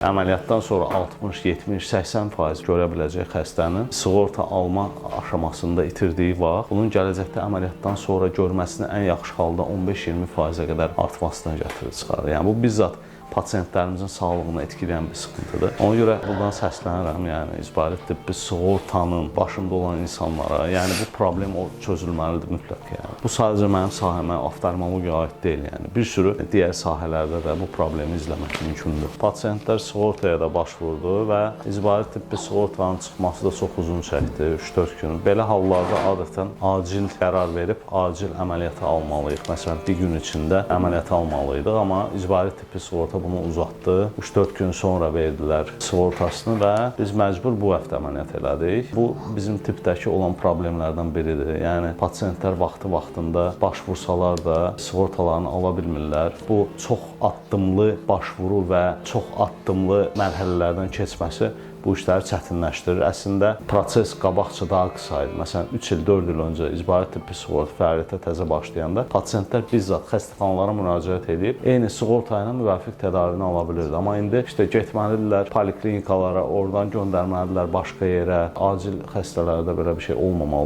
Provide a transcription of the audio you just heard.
Əməliyyatdan sonra 60, 70, 80% görə biləcək xəstənin sığorta alma aşamasında itirdiyi vaxt bunun gələcəkdə əməliyyatdan sonra görməsini ən yaxşı halda 15-20%-ə qədər artmasına gətirir çıxarır. Yəni bu bizzat pasientlərimizin sağlığını etkiləyən bir sıxıntıdır. Ona görə buradan səslənirəm, yəni icbari tibbi sığortanın başında olan insanlara, yəni bu problem o çözülməlidir mütləq yəni. Bu sadəcə mənim sahəmə, oftalmologiyaya aid deyil, yəni. Bir sürü digər sahələrdə də bu problemi izləmək mümkündür. Pasientlər sığortaya da başvurdu və icbari tibbi sığortanın çıxması da çox uzun çəkdi, 3-4 gün. Belə hallarda adətən acil qərar verib acil əməliyyata almalıyıq. Məsələn, bir gün içində əməliyyata almalıydıq, amma icbari tibbi sığorta bunu uzatdı. 3-4 gün sonra verdilər sığortasını və biz məcbur bu həftə əməliyyat elədik. Bu bizim tipdəki olan problemlərdən biridir. Yəni pasientlər vaxtı-vaxtında başvursalar da sığortalarını ala bilmirlər. Bu çox addımlı başvuru və çox addımlı mərhələlərdən keçməsi bu işləri çətinləşdirir. Əslində proses qabaqca daha qısa idi. Məsələn, 3 il, 4 il öncə icbari tibbi sığorta fəaliyyətə təzə başlayanda pasientlər bizzat xəstəxanalara müraciət edib eyni sığorta ilə müvafiq tədavini ala bilirdi. Amma indi işte getməlidirlər poliklinikalara, oradan göndərməlidirlər başqa yerə. Acil xəstələrdə belə bir şey olmamalıdır.